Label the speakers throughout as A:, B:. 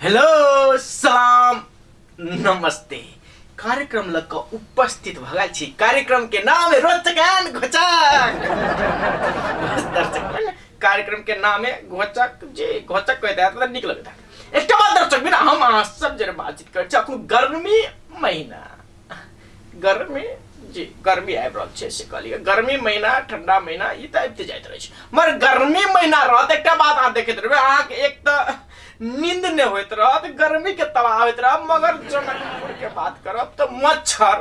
A: Hello सलाम नमस्ते। कार्यक्रम लग कऽ उपस्थित भऽ गेल छी। कार्यक्रम के नाम है रोचक एंड घोचक। दर्शक, कार्यक्रम के नाम है घोचक जी, घोचक कहि देत तऽ नीक लगता। एकटा बात दर्शक बिना हम अहाँ सब जरे बातचीत करै छी। अखन गर्मी महीना, गर्मी जी, गर्मी आबि रहल छै से कहलियै। गर्मी महीना, ठंडा महीना ई तऽ आबिते जाइत रहै छै, मगर गर्मी महीना रहत एकटा बात अहाँ देखैत रहबै, अहाँके एक तऽ नींद नहि होइत रहत, गर्मी के तबाह होइत रहत। मगर जनकपुर के बात करब तऽ मच्छर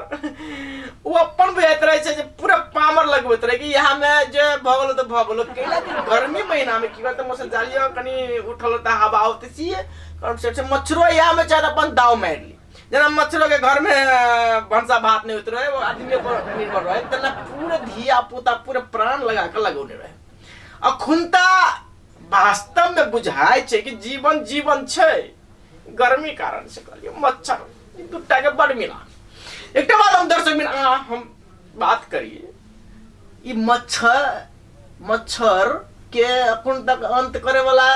A: ओ अपन बुझाइत रहै छै जे पूरा पामर लगबैत रहै कि यहाँ मे जे भऽ गेलो तऽ भऽ गेलो। कैला कि गर्मी महीना मे की करतै मौसम जालियो कनि उठल तऽ हवा औतै सिए कारण से मच्छरो यहाँ मे चाहे अपन दाव मारि ली। जेना मच्छरो के घर में भनसा भात नहीं होइत रहे, वो आदमी पर निर्भर रहे, तेना पूरे धिया पुता पूरे प्राण लगा के लगौने रहे। अखुनता वास्तव में बुझाय छै कि जीवन जीवन छै। गर्मी कारण से कहलियै मच्छर ई दूटा के बड़ मिलान। एकटा बात हम दर्शक मिल हम बात करिए, ई मच्छर मच्छर के अखन तक अंत करे वाला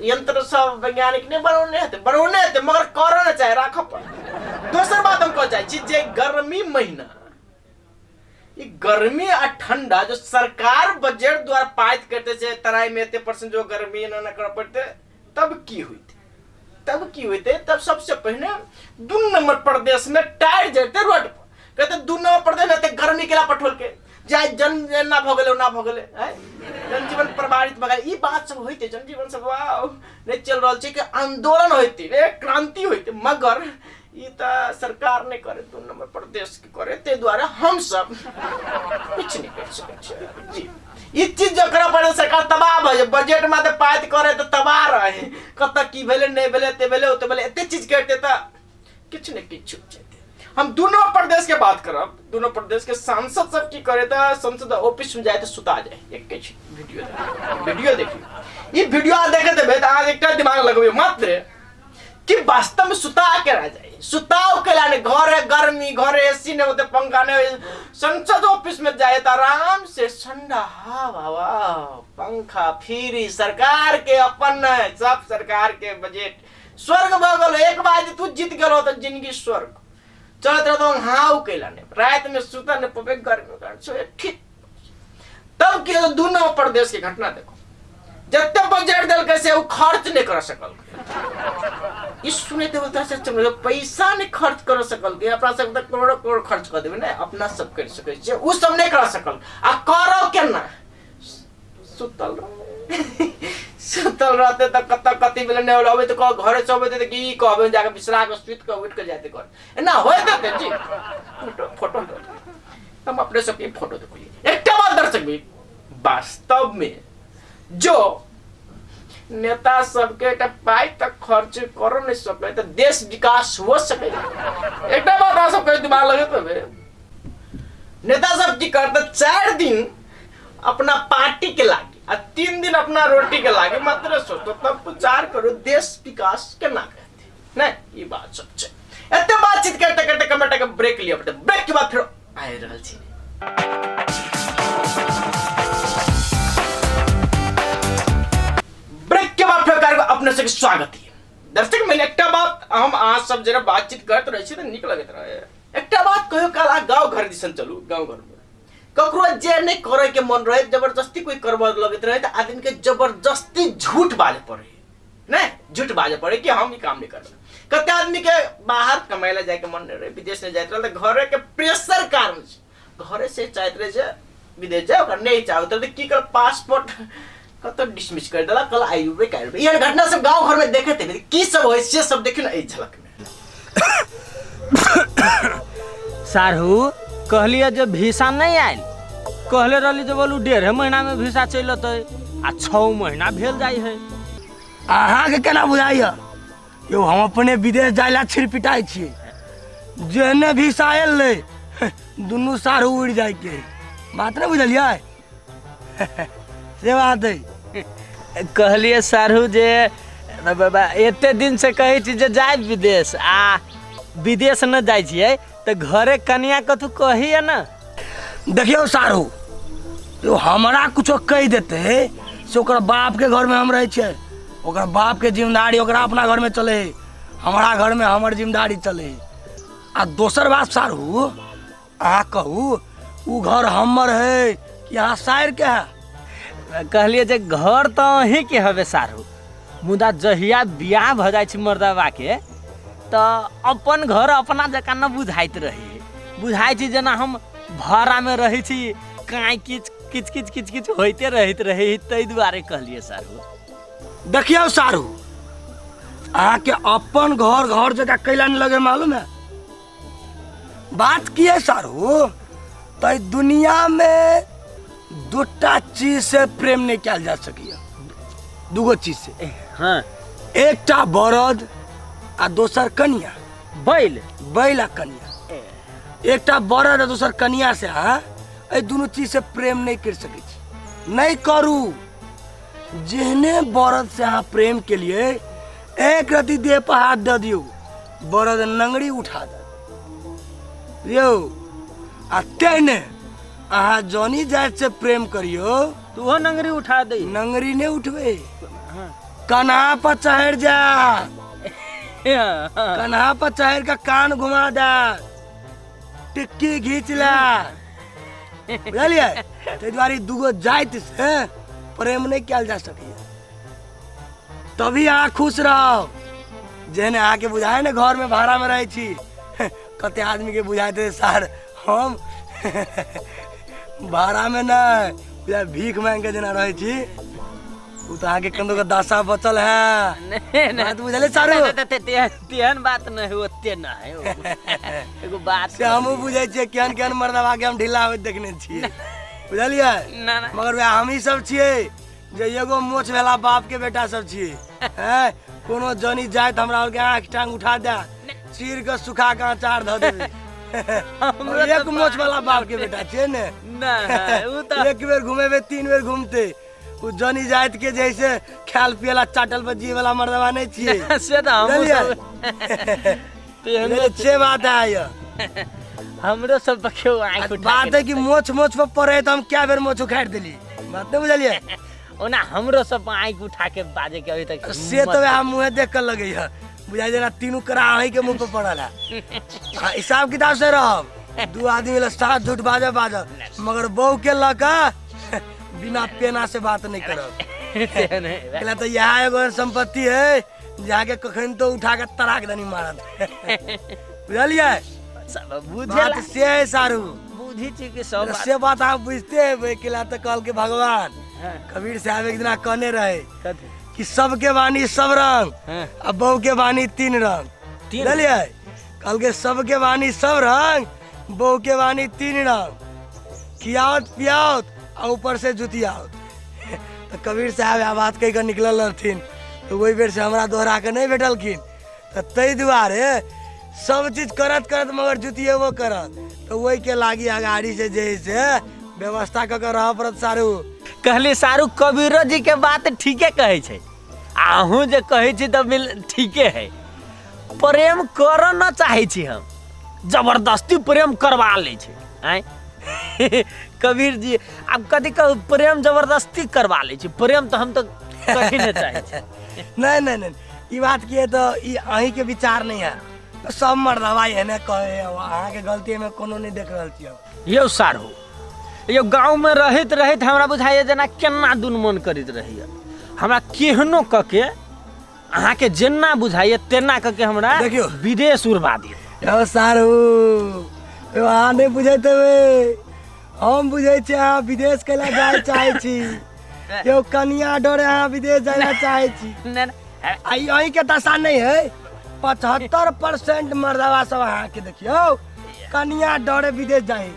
A: यंत्र सब वैज्ञानिक नहीं बनौने हेतै, बनौने हेतै मगर करऽ नहि चाहे, राखऽ पड़त। दोसर बात हम कहऽ चाहै छी जे गर्मी महीना, ई गर्मी आ ठंडा जो सरकार बजट द्वारा पारित करते छै, तराई में एते परसेंट जो गर्मी एना एना करऽ पड़तै, तब की होइतै? तब की होइतै? तब सबसे पहिने 2 नंबर प्रदेश में टायर जड़ते रोड पर, कहते 2 नंबर प्रदेश में एते गर्मी केला पठौलकै, जाय जन एना भऽ गेलै ओना भऽ गेलै, आँय जनजीवन प्रभावित भऽ गेलै। ई बात सब होइतै, जनजीवन सब वाह नहि चलि रहल छै कि आंदोलन होइतै, रे क्रांति होइतै। मगर ई तऽ सरकार नहि करे, 2 नंबर प्रदेश के करे, ताहि दुआरे हमसब किछु नहि करि सकै छियै जी। ई चीज जो करऽ पड़े सरकार तबाह भऽ जाय, बजट में तऽ पाइत करे तऽ तबाह रहे, कतऽ की भेलै नहि भेलै, एते भेलै ओते भेलै, एते चीज करते तऽ किछु ने किछु छूट जेतै। हम दोनों प्रदेश के बात करब, दोनों प्रदेश के सांसद सब की करे तऽ संसद ऑफिस में जाए तऽ सुता जाए। एक वीडियो वीडियो देखियौ, ई वीडियो अहाँ देखे देबै तऽ अहाँ एकटा दिमाग लगबै मात्र कि वास्तव में सुता के रह जाए। सुताओ के लाने घर है गर्मी, घर एसी नहीं होते, पंखा नहीं, संसद ऑफिस में जाए तो आराम से ठंडा हवा, वाह, पंखा फ्री, सरकार के अपन नहीं, सब सरकार के बजट, स्वर्ग भऽ गेल। एक बार जे तू जीत गेलो तऽ जिंदगी स्वर्ग चलत रहतो। हाँ कैला नहीं रात में सुता नहीं पबे गर्मी कारण से ठीक। तब के दोनों प्रदेश के घटना देखो, जते बजट देलकै से ओ खर्च नहीं कर सकल। ई सुनैते होता से चमड़े पैसा नहीं खर्च कर सकल के, अपना सब तऽ करोड़ों करोड़ खर्च कर देबै ने, अपना सब कर सकै छियै, ओ सब नहीं कर सकल। आ करो केना? सुतल रह, सुतल रहते तऽ कतऽ कथी भेलै नहि होलै, अबै तऽ कह घरे से अबै तऽ की कहबै, जाके बिसरा कऽ सुति कऽ उठि कऽ जाते घर एना होइत हेतै जी। फोटो फोटो हम अपने सबके फोटो देखलियै। एकटा बात दर्शक भी, वास्तव में जो नेता सबके एकटा पाइ तक खर्च कर नहीं सके तऽ देश विकास हो सके। एकटा बात अहाँ सबके दिमाग लगैत हेबै, नेता सब की करते 4 दिन अपना पार्टी के लागी आ 3 दिन अपना रोटी के लागी मात्र सोचो, तब विचार करो देश विकास केना करते नहीं। ई बात सब छै। एते बातचीत करते करते कमेटा के ब्रेक लिया पड़ते, ब्रेक के बाद फिर आबि रहल छी। ब्रेक के बाद फिर कार्यक्रम अपने सबके स्वागत है। दर्शक मैंने एकटा बात हम अहाँ सब जरा बातचीत करैत रहै छी तऽ नीक लगैत रहे। एकटा बात कहियो काल अहाँ गाँव घर दिसन चलू, गाँव घर में ककरो जे नहीं करे के मन रहे जबरदस्ती कोई करबऽ लगैत रहे तऽ आदमी के जबरदस्ती झूठ बाजे पड़े, नहीं झूठ बाजे पड़े कि हम ई काम नहीं करबै। कते आदमी के बाहर कमाए ला जाए के मन नहीं रहे, विदेश नहीं जाइत रहे, तऽ घरे के प्रेशर कारण से घरे से चाहत रहे जे विदेश जाए, ओकरा नहीं चाहत रहे तऽ की कर पासपोर्ट कतऽ डिसमिस कर देलक, कल आई रुपये काल्हि रुपये। एहन घटना सब गाँव घर में देखैत हेबै, की सब होइ से सब देखियौ ने एहि झलक में।
B: साढ़ू कहलियै जे भीसा नहि आयल, कहले रहली जे बोलू 1.5 महीना में भीसा चलि अतै, आ 6 महीना भेल जाइ है।
C: अहाँके केना बुझाइए यौ, हम अपने विदेश जाय ला छिड़पिटाइ छियै, जेहने भीसा आयल लै दुनू साढ़ू उड़ि जाइके बात नहि बुझलियै से बात है।
B: कहलियै साढ़ू जे बाबा एते दिन से कहै छी जे जायब विदेश, आ विदेश न जाइ छियै तऽ घरे कनिया कथू कहिए न।
C: देखियौ साढ़ू यौ, हमरा कुछो कहि देतै से ओकर बाप के घर में हम रहै छियै, ओकर बाप के जिम्मेदारी ओकरा अपना घर में चले है, हमारा घर में हमर जिम्मेदारी चले है। आ दोसर बात सारू, अहाँ कहू उ घर हमर है कि अहाँ सायर के है?
B: कहलिए जे घर तऽ अहीँके हवे सारू, मुदा जहिया बियाह भऽ जाइ छै मर्दबाके तऽ अपन घर अपना जकाँ न बुझाइत रहै, बुझाइ छै जेना हम भाड़ामे रहै छी, काँय किच किच किच किच किच होइते रहैत रहै, ताहि दुआरे कहलिए सारू।
C: देखियौ सारू, अहाँके अपन घर घर जकाँ कैला नहि लगे मालूम है? बात की है सारू, तऽ दुनिया में दूटा चीज से प्रेम नहीं कयल जा सकैए, दूगो चीज से।
B: हाँ।
C: एकटा बरद आ दोसर कनिया।
B: बैल।
C: बैल आ कनिया। एकटा बरद आ दोसर कनिया से अहाँ एहि दुनू चीज से प्रेम नहीं कर सकै छी, नहीं करू। जेहने बरद से अहाँ प्रेम के लिए एक रति देह पर हाथ दऽ दियौ, बरद नंगड़ी उठा दे यौ। आ तेहने अहाँ जनी जाति से प्रेम करियौ
B: तो ओहो नंगरी उठा दे।
C: नंगरी नहीं उठबे, कन्हा पर चढ़ जा, कन्हा पर चढ़ के कान घुमा दे, टिक्की घींच ले, बुझलियै? ताहि दुआरे दूगो जाति से प्रेम नहीं कयल जा सकैए, तभी अहाँ खुश रहो। जेहन अहाँके बुझाए ने घर में भाड़ा में रहै छी, कते आदमी के बुझाइत है सर हम भाड़ा में नहीं बुझाए भीख मांग के जेना रहै छी, उ तऽ अहाँके कन्दो के दशा बचल है।
B: नहीं, नहीं।
C: बात बुझले सारू?
B: नहीं, नहीं, नहीं, तेहन बात नहीं है, ओते ना है। एगो बात
C: से हमहूँ बुझै छियै केहन केहन मर्दबा के हम ढीला होइत देखने छियै, बुझलियै?
B: ना, ना।
C: मगर वएह हमही सब छियै जे एगो मोछ भेला बाप के बेटा सब छियै, हैं? कोनो जनी जाइत हमरा आरके आँखि टांग उठा दे, चीर के सुखा के अचार धऽ देबै।
B: हमरो
C: एक
B: तऽ
C: मोछ वाला बाप के बेटा छियै ने।
B: ना, उ तऽ
C: एक बेर घुमेबै 3 बेर घूमते। उ जनी जाइत के जैसे खायल पियला चाटल पर जिए वाला मर्दबा नहीं छियै।
B: से तऽ हमहूँ
C: बुझलियै?
B: सब तेहने
C: बुझलियै? से बात है यौ।
B: हमरो सब पर केओ आँखि उठा
C: बात
B: के
C: है कि मोछ मोछ पर पड़े तऽ हम कै बेर मोछ उखाड़ि देली, बात नहीं बुझलियै?
B: ओना हमरो सब पर आँखि उठा के बाजे के अभी तक
C: से तऽ वएह मुँहे देख कऽ लगै है, बुझाइ जेना तीनू करा अहीं के मुँह पर पड़ल है। हाँ, हिसाब किताब से रहब, 2 आदमी लए 7 झूठ बाजब बाजब, मगर बहू के लऽ कऽ बिना पेना से बात नहीं करब। कहला तऽ इएह एगो एहन संपत्ति है जहाँके कखन तो उठा के तराक दनी मारत, बुझलियै?
B: सब बुझेला।
C: बात से है सारू।
B: बुझी छी कि सब बात।
C: से बात अहाँ बुझते हेबै, केला तऽ कहलकै भगवान।
B: हाँ।
C: कबीर साहब एक दिना कहने रहे
B: कथी?
C: कि सबके वाणी सब रंग,
B: हाँ।
C: आ बहू के वाणी 3 रंग।
B: 3
C: बुझलियै? कहलकै सबके वाणी सब रंग, बहू के वाणी 3 रंग, खियाओत पियाओत आ ऊपर से जुतियाओत। तऽ कबीर साहब इएह बात कहि कऽ निकलल रहथिन, तऽ ओहि बेर से हमरा दोहरा कऽ नहि भेटलखिन। तऽ ताहि दुआरे सब चीज करत करत मगर जुतिएबो करत, तऽ ओहिके लागी अगाड़ी से जे है से व्यवस्था कऽ कऽ रहऽ पड़त सारू।
B: कहली सारू कबीरो जी के बात ठीके कहै छै, अहूँ जे कहै छी तऽ मिल ठीके है। प्रेम करऽ न चाहै छी हम, जबरदस्ती प्रेम करवा लै छै। आँय कबीर जी आब कथी कहू, प्रेम जबरदस्ती करवा लै छै, प्रेम तऽ हम तऽ कभी नहि चाहै छी।
C: नहीं, नहीं, नहीं, ई बात की है तऽ ई अहीँके विचार नहीं है, सब मर्दबा एहने कहै है, अहाँके गलती में कोनो नहीं देख रहल छी हम।
B: यौ साढ़ू, यौ गाँवमे रहैत रहैत हमरा बुझाइए जेना केना दुन मन करैत रहैए, हमरा केहनो कऽ के अहाँके जेना बुझाइए तेना कऽ के हमरा
C: देखियौ।
B: विदेश उड़बा दियौ।
C: यौ साढ़ू, यौ अहाँ नहि बुझैत हेबै, हम बुझै छी अहाँ विदेश कैला जाय चाहै छी। यौ कनिया डरे अहाँ विदेश जाय ला चाहै छी।
B: नहि, नहि।
C: आ ई अहीँके दशा नहि है, 75% मर्दबा सब अहाँके देखियौ कनिया डरे विदेश जाय,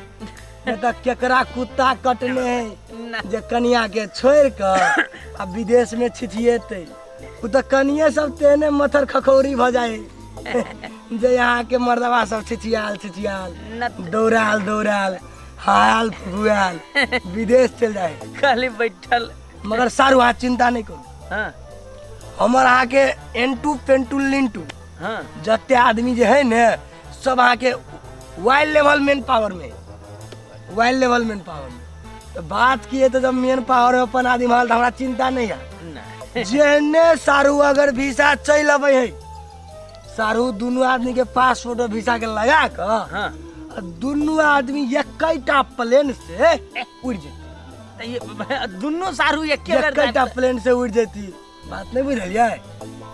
C: नहि तऽ केकरा कुत्ता कटने है जे कनिया के छोड़ि कऽ आ विदेश में छिछिएतै। उ तऽ कनिये सब तेहने मथर खखौरी भऽ जाय जे अहाँके मर्दबा सब छिछियाल छिछियाल दौड़ाल दौड़ाल हाल फुआल विदेश चलि जाय।
B: खाली बैठल।
C: मगर सारू अहाँ चिंता नहीं करू।
B: हाँ।
C: हमर अहाँके एंटू पेंटू लिंटू
B: हाँ।
C: जते आदमी जे है ने सब अहाँके वाइल्ड लेवल मेन पावर में, वाइल्ड लेवल मेन पावर में। तो बात की है तो जब मेन पावर में अपन आदमी हल तो हमरा चिंता नहीं है।
B: ना।
C: जेहने सारू अगर वीसा चलि अबै है सारू, दुनू आदमी के पासपोर्ट और वीसा के लगा कऽ आ दुनू आदमी एकैटा प्लेन से उड़ि जेतै।
B: तऽ ये दुनू सारू एके बेर
C: एकैटा प्लेन से उड़ि जेती। बात नहि बुझलियै?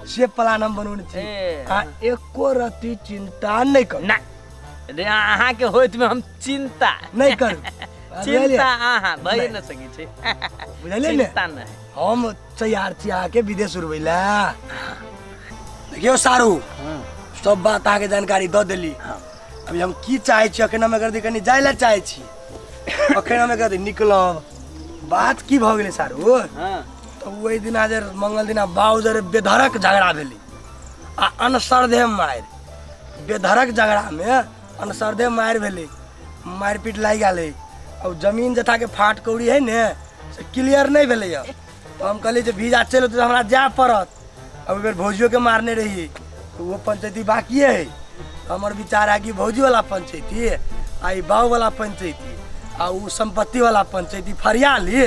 C: से प्लान हम बनौने छी।
B: ए।
C: आ एको रत्ती चिंता नहि करू।
B: ना रे, अहाँके होइत में हम चिंता
C: नहि करू।
B: चिंता अहाँ भए न सकै छै।
C: बुझलियै ने?
B: चिंता नहि।
C: हम तैयार छी अहाँके विदेश उड़बै लए। देखियौ सारू, सब बात अहाँके जानकारी दऽ देली। अभी हम की चाहै छी, अखन हम एकर कनि जाय लए चाहै छी, अखन हम एकर निकलब। बात की भऽ गेलै सारू? तऽ ओहि दिना जे मंगल दिना बाउ जरे बेधरक झगड़ा भेलै आ अनसरधे मारि, बेधरक झगड़ामे अनसरधे मारि भेलै, मारि पीट लागि गेलै। आ जमीन जथाके फाट कौड़ी है ने, से क्लियर नहि भेलैए। तऽ हम कहलियै जे वीजा चलि औतै तऽ हमरा जाय पड़त। अब बेर भौजियोके मारने रहियै तऽ ओहो पंचैती बाकिए है। हमर विचार है कि भौजीवला पंचैती आ ई बाबूवला पंचैती आ उ सम्पत्तिवला पंचैती फरिया ली,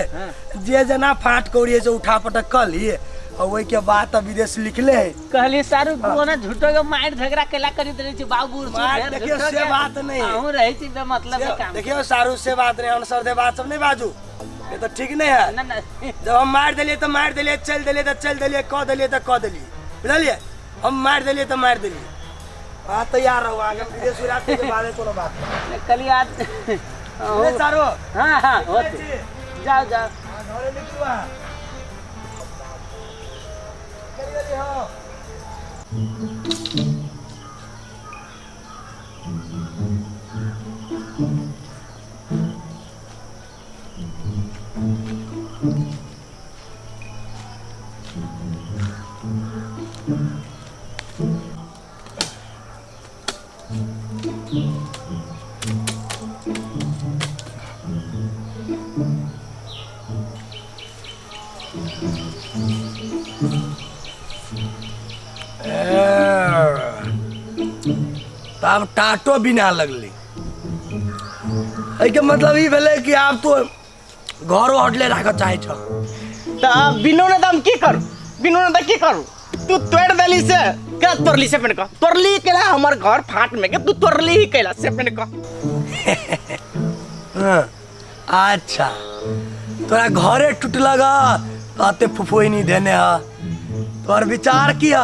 C: जे जेना फाट कौड़ी है से उठा पटक कऽ ली, आ ओहिके बाद तऽ विदेश लिखले है।
B: कहली सारू, तू ओना झूठो के मारि झगड़ा केला करैत रहै छी बाबू बूढ़ सूढ़
C: मारि
B: भेल,
C: देखियौ,
B: झूठो
C: से
B: के
C: बात नहि।
B: अहूँ रहै छी बेमतलब के काम।
C: देखियौ सारू, से बात नहीं, अनसरदे बात सब नहीं बाजू, ये तो ठीक नहीं है।
B: ना ना।
C: जब हम मारि देलियै तऽ मारि देलियै, चलि देलियै तऽ चलि देलियै, कऽ देलियै तऽ कऽ देलियै, बुझलियै? हम मारि देलियै तऽ मारि देलियै। अहाँ तैयार रहू, अहाँके हम विदेश उड़ा के बादे कोनो बात
B: नहि। कहली आज
C: नहीं सारू।
B: हाँ हाँ, होते, जाओ जाओ।
C: हाँ, घरे निकलू अहाँ। निकलि गेली। हाँ। तब टाटो बिना लगलै। एहिके मतलब ई भेलै कि आब तो घरो हटले राखऽ चाहै छह।
A: तऽ बिनो ने तऽ हम की करू? बिनो ने तऽ की करू? तू तोड़ि देली से केना तोड़ली से पहिने कह। तोड़ली केला हमर घर फाट में के तू तोड़ली ही केला से पहिने कह।
C: हाँ, अच्छा तोरा घरे टूटलक ह तऽ फुफोइनी देने ह। तोहर विचार की ह?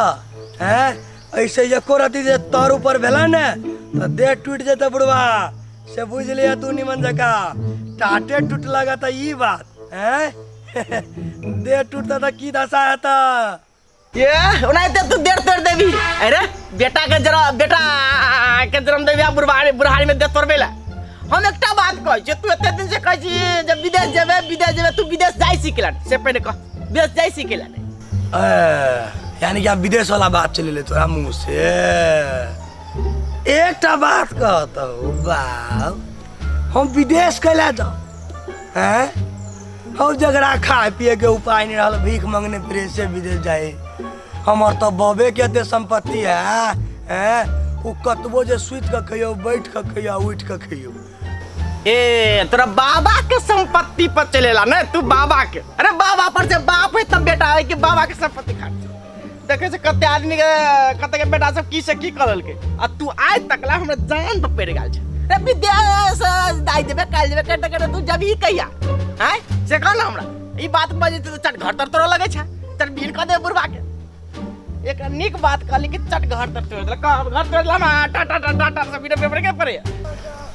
C: हैं, ऐसे एको रति जे तर ऊपर भेला ने तऽ देह टूटि जेतै बुढ़वा, से बुझि लिअ तू निमन जकाँ। टाटे टूटलक तऽ ई बात हैं, देह टूटतै तऽ की दशा हेतै?
A: ये ओनाहिते तू देर तोड़ देबी। अरे बेटा के जरा बेटा के जन्म देबी आ बुढ़ारी बुढ़ारी में देह तोड़बे ला। हम एकटा बात कहै छियै, तू एते दिन से कहै छी जे विदेश जेबे विदेश जेबे, तू विदेश जाइ छी केला से पहिने कह, विदेश जाइ छी केला नहि?
C: यानी कि आब विदेश वाला बात चलि एलै तोरा मुँह से। एकटा बात कहतौ बाब, हम विदेश कैला जाउ? हैं, हम जकरा खाय पिए के उपाय नहीं रहल, भीख मंगने फिरे से विदेश जाए। हमर तऽ बबे के एते संपत्ति है, हैं, ओ कतबो जे सुति कऽ खइयौ, बैठ कऽ खइयौ, उठि कऽ खइयौ।
A: ए तोरा बाबा के संपत्ति पर चलेला ने तू? बाबा के, अरे बाबा पर से बाप है तब बेटा है कि बाबा के संपत्ति खा देखे से कते आदमी के कते के बेटा सब की से की कर लेलकै, आ तू आइ तक ला हमरा जान पर पड़ि गेल छै। रे विदेश दाइ देबे काल्हि देबे करते करते तू जबही कहिया आँय से कह ना हमरा। ई बात बजै तऽ चट घर तर तोड़ऽ लगै छै, चट भीड़ कऽ दे बुढ़बा के। एक नीक बात कहली कि चट घर तर तोड़ि देलक, घर तोड़ि देलक ना टा टा टा टा टा सब पेपर के पड़े।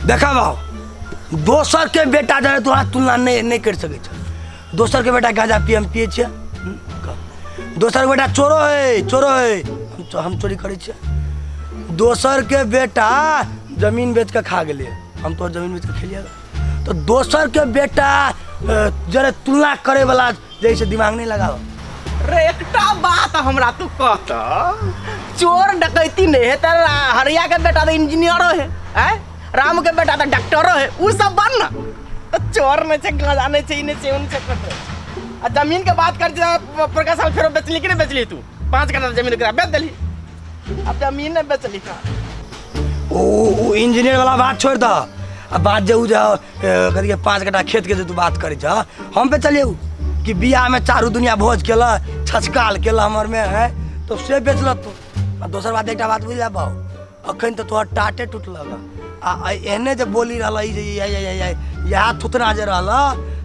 C: देखा बाबू, दोसर के बेटा जरे तोरा तुलना नहीं नहीं कर सकै छ। दोसर के बेटा गांजा पिए, हम पिए छियै? दोसर के बेटा चोरो है, चोरो है, हम चोरी करै छियै? दोसर के बेटा जमीन बेच के खा गेलै, हम तोहर जमीन बेच के खेलियै? तो दोसर के बेटा जरे तुलना करे वाला जैसे दिमाग नहीं लगाओ।
A: रे एकटा बात हमरा तू कहत, चोर डकैती नहीं है तर हरिया के बेटा तो इंजीनियरो है, हैं, राम के बेटा तो डॉक्टरो है, उ सब बन ना तो चोर नहीं छे, गांजा नहीं छे, ई नहीं छे, उ नहीं छे, करते। आ जमीन के बात कर, पुरका साल फेरो बेचली कि नहीं बेचली? तू 5 कट्ठा जमीन ओकरा बेच देली, अब जमीन नहीं बेचली का।
C: ओ इंजीनियर वाला बात छोड़ दह। आ बात जे उ जे कथी के 5 कट्ठा खेत के जे तू बात करै छह, हम बेचलियै उ। कि बियाह में चारू दुनिया भोज केला छचकाल केला हमर में है तो से बेचल तू। आ दोसर बात एकटा बात बुझला बाऊ, अखन तऽ तोहर टाटे टूटलक आ एहने जे बोली रहल ई जे इएह थुथना जे रहल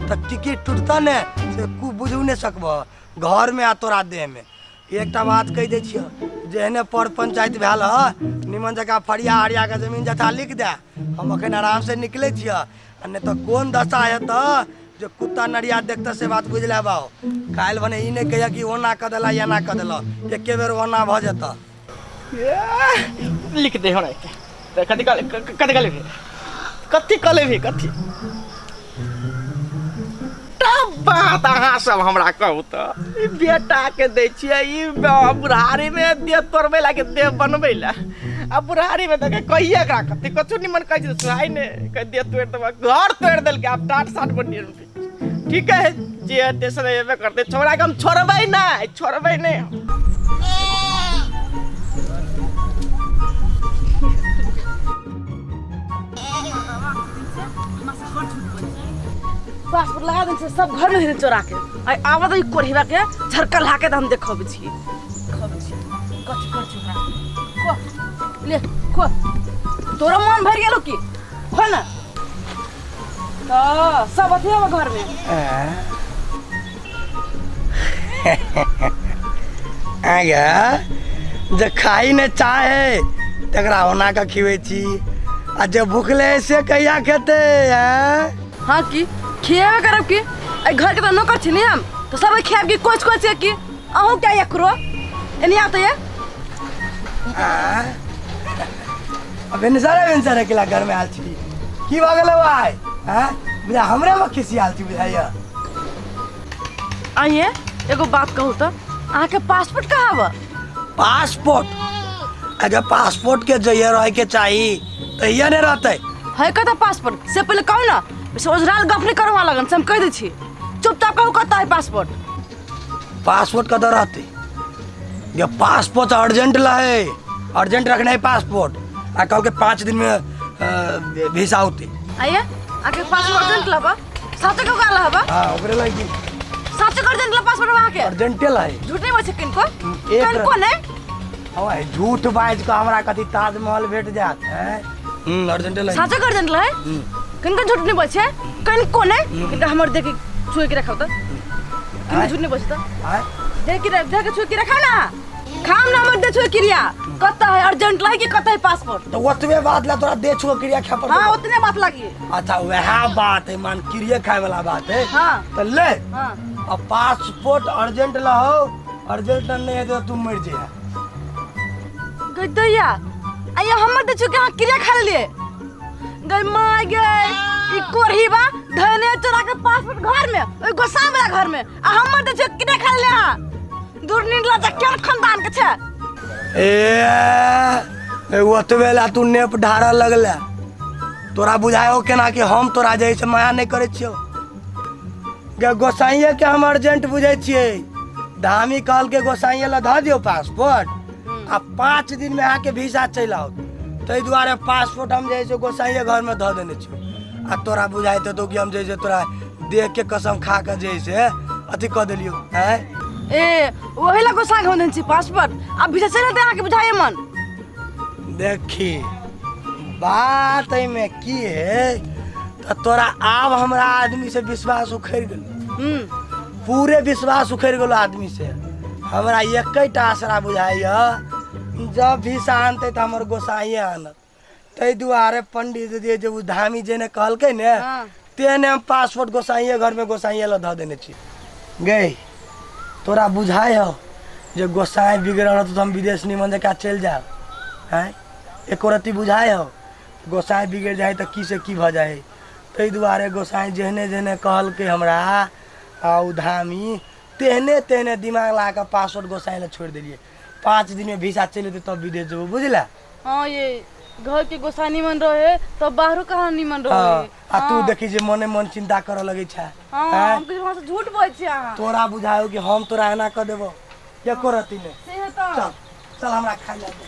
C: तऽ टिकट टूटतऽ ने से कु बुझू नहि सकबह घर में आ तोरा देह में। एकटा बात कहि दै छियौ, जेहने पर पंचायत भेल ह निमन जकाँ फरिया हरिया के जमीन जथा लिख दे, हम अखन आराम से निकलै छियौ, आ नहि तऽ कोन दशा हेतऽ जे कुत्ता नरिया देखतऽ से बात बुझि लेबौ। काल्हि भने ई नहि कहिया कि ओना कऽ देला एना कऽ देला, एके बेर ओना भऽ जेतऽ।
A: लिख दे हमरा के तऽ कथी कहले, कथी कहले भी, कथी कहले भी, कथी तब बात अहाँ सब हमरा कहू तऽ ई बेटा के दै छियै ई बुढ़ारी में देह तोड़बै ला के देह बनबै ला, आ बुढ़ारी में तऽ कहिए एकरा कथी कछु निमन कहै छै सुनाइ नहि, कह देह तोड़ि देबऽ, घर तोड़ि देलकै, आब टाट साट बनि ठीक है जे हेतै से हेबे करतै, छोड़ा के हम छोड़बै नहि, छोड़बै नहि हम।
D: पासपोर्ट लगा देने छै सब घर में हेतै चोरा के, आइ आबऽ दही कोढ़िबा के झरका ला के तऽ हम देखबै छी, देखबै छी कथी करै छी ओकरा। खो ले खो, तोरो मन भरि गेलो की? खो ना तऽ सब अथी हबऽ घर में।
C: आगे जे खाई ने चाहे तकरा ओना के खिबै छी, आ जे भूखले है से कहिया खेतै? हैं
D: हाँ की खिएबे करब की, एहि घर के तऽ नौकर छी ने हम, तऽ सब खियाब की कोच कोच के की अहूँ क्या एकरो एनी आते ये।
C: भिनसरे भिनसरे अकेला घर में आयल छी, की भऽ गेलै भाई? हैं बुझा हमरे में खिसियाल छी बुझाइया।
D: आइए एगो बात कहू तऽ अहाँके पासपोर्ट कहाँ बा?
C: पासपोर्ट? अगर पासपोर्ट के जइए रहे के चाही तहिया ने रहते।
D: है कतऽ पासपोर्ट से पहिले कहू ना, से ओझराल गप नहीं करवा लगन से हम कहि दै छी, चुपचाप कहू कतऽ है पासपोर्ट।
C: पासपोर्ट कतऽ रहते? ये पासपोर्ट अर्जेंट लहे, अर्जेंट रखना है पासपोर्ट, आ कहू के 5 दिन में वीसा होते।
D: आइए आके पासपोर्ट अर्जेंट लबा, साचे के का लबा?
C: हां ओकरे लगी।
D: साचे के अर्जेंट लबा पासपोर्ट वहां के?
C: अर्जेंटे लहे।
D: झूठ नहीं बोल किनको?
C: एक
D: किनको नहीं?
C: ओए झूठ बाज के हमरा कथी ताजमहल भेट जात हैं? अर्जेंटे लहे।
D: साचे के अर्जेंट लहे? किनको झूठ नहीं बोल छे? किनको नहीं? किनका हमर देख छुए के रखब त? किनको झूठ नहीं बोल त?
C: आय?
D: देख के देख के छुए के रखा ना, खाम ना हमर दे छुए क्रिया कत है अर्जेंट लहे कि कत है पासपोर्ट?
C: तो ओतबे बात ला तोरा दे छुए क्रिया खा पर।
D: हां ओतने बात लागी।
C: अच्छा वह बात है, मान क्रिया खाए वाला बात है।
D: हां।
C: तो ले।
D: हां।
C: अब पासपोर्ट अर्जेंट लहो, अर्जेंट नहीं है तो तू मर जाए।
D: गदैया आया हमर दे छुए के हां क्रिया खा लिए गई मां गई ई कोरही बा धने चोरा के पासपोर्ट घर में ओइ गोसाई वाला घर में आ हमर दे छुए क्रिया खा ले। हां दूर निकला त केन खानदान के छे?
C: ए ओतबे ला तू नेप ढारऽ लगले, तोरा बुझायो केना कि हम तोरा जे से माया नहीं करै छियौ? गे गोसाइये के हम अर्जेंट बुझै छियै, धामी कहल के गोसाइये ला धऽ दियौ पासपोर्ट आ 5 दिन में अहाँके वीसा चलि आओत, ताहि दुआरे पासपोर्ट हम जे से गोसाइये घर में धऽ देने छियौ। आ तोरा बुझाइत हेतौ कि हम जे से तोरा देह के कसम खा के जे से अथी कऽ देलियौ। हैं
D: ए ओही ला गोसा के देने छी पासपोर्ट आ वीसा चलि एतै अहाँके बुझाइए मन।
C: देखी बात एहिमे की है तऽ तोरा आब हमरा आदमी से विश्वास उखड़ि गेल, पूरे विश्वास उखड़ि गेल आदमी से। हमरा एकेटा आसरा बुझाइया जब वीसा आनतै तऽ हमर गोसाइये आनत, ताहि दुआरे पंडित जी जे ओ धामी जे ने कहलकै ने तेहने हम पासपोर्ट गोसाइये घर में गोसाइये लए धऽ देने छी। गई तोरा बुझाइ हौ जे गोसाइ बिगड़ल रहतौ तऽ हम विदेश निमन जकाँ चलि जायब? आँय एको रत्ती बुझाइ हौ गोसाइ बिगड़ि जाइ तऽ की से की भऽ जाइ? ताहि दुआरे गोसाइ जेहने जेहने कहलकै हमरा आ ओ धामी तेहने तेहने दिमाग लगा कऽ पासपोर्ट गोसाइ लए छोड़ि देलियै। 5 दिन में वीसा चलि एतै तब विदेश जेबौ, बुझले?
D: हाँ ये घर के गोसाई निमन रहे तब बाहरो कहाँ निमन रहे।
C: हाँ, आ तू देखी जे मने मन चिंता करऽ लगै छै।
D: हाँ,
C: हैं?
D: हम किछु वहाँ से झूठ बोलै छी अहाँ।
C: तोरा बुझायो कि हम तोरा एना कऽ देबौ? एको रत्ती नहि।
D: से है तऽ।
C: चल चल हमरा खाइ लए दे।